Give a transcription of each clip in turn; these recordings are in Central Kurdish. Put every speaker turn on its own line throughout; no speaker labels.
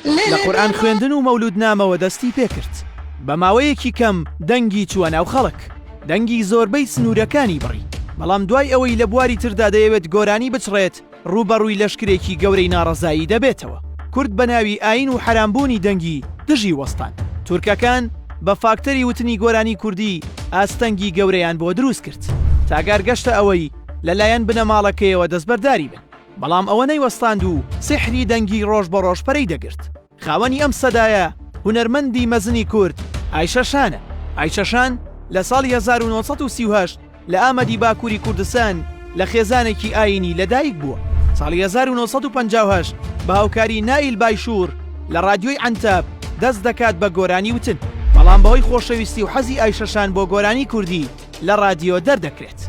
لە قورئان خوێندن و مەولوودنامەوە دەستی پێکرد. بە ماوەیەکی کەم دەنگی چووە ناو خەڵک. دەنگی زۆربەی سنوورەکانی بڕی. بەڵام دوای ئەوەی لە بواری تردا دەیەوێت گۆرانی بچڕێت، ڕووبەڕووی لەشکرێکی گەورەی ناڕەزایی دەبێتەوە. کورد بە ناوی ئایین و حەرامبوونی دەنگی دژی وەستان. تورکەکان بە فاکتەری وتنی گۆرانی کوردی ئاستەنگی گەورەیان بۆ دروست کرد. تا گار گەشتە ئەوەی لە لایەن بنەماڵەکەیەوە دەستبەرداری بن. بەڵام ئەوە نەیوەستاند و سیحری دەنگی ڕۆژ بە ڕۆژ پەرەی دەگرت. خاوەنی ئەم سەدایە هونەرمەندی مەزنی کورد ئایشە شانە. ئایشە شان لە ساڵی 1938 لە ئامەدی باکووری کوردستان لە خێزانێکی ئایینی لەدایک بووە. ساڵی 1958 بە هاوکاری نائیل بایشوور لە ڕادیۆی عەنتاب دەست دەکات بە گۆرانی وتن، بەڵام بەهۆی خۆشەویستی و حەزی ئایشە شان بۆ گۆرانی کوردی لە ڕادیۆ دەردەکرێت.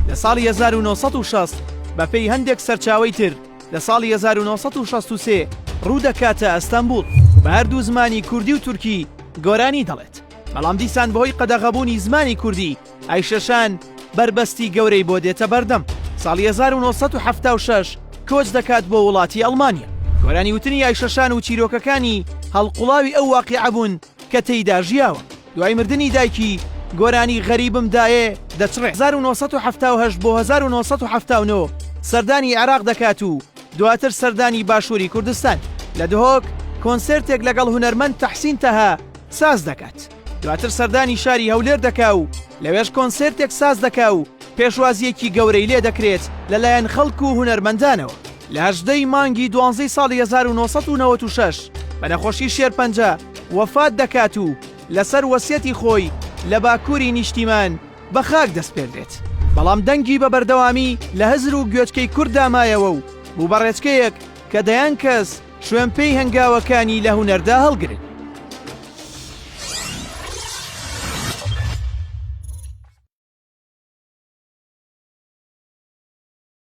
لە ساڵی 1960 بەپێی هەندێک سەرچاوەی تر لە ساڵی 1963 ڕوو دەکاتە ئەستەنبوڵ، بە هەردوو زمانی کوردی و تورکی گۆرانی دەڵێت، بەڵام دیسان بەهۆی قەدەغەبوونی زمانی کوردی ئایشەشان بەربەستی گەورەی بۆ دێتە بەردەم. ساڵی 1976 کۆچ دەکات بۆ وڵاتی ئەڵمانیا. گۆرانی وتنی ئایشەشان و چیرۆکەکانی هەڵقوڵاوی ئەو واقیعە بوون کە تێیدا ژیاوە. دوای مردنی دایکی، گۆرانی غەریبم دایێ دەچڕێ. 1978 بۆ 1979 سەردانی عێراق دەکات و دواتر سەردانی باشووری کوردستان. لە دهۆک کۆنسێرتێک لەگەڵ هونەرمەند تەحسین تەها ساز دەکات. دواتر سەردانی شاری هەولێر دەکا و لەوێش کۆنسێرتێک ساز دەکا و پێشوازییەکی گەورەی لێ دەکرێت لەلایەن خەڵک و هونەرمەندانەوە. لە 18 ی مانگی دوانزەی ساڵی 1996 بە نەخۆشی شێرپەنجە وەفات دەکات و لەسەر وەسیەتی خۆی لە باکووری نیشتیمان بە خاک دەسپێردرێت. بەڵام دەنگی بە بەردەوامی لە هزر و گوێچکەی کورددا مایەوە و بوو بە ڕێچکەیەک کە دەیان کەس شوێنپێی هەنگاوەکانی لە هونەردا هەڵگرن.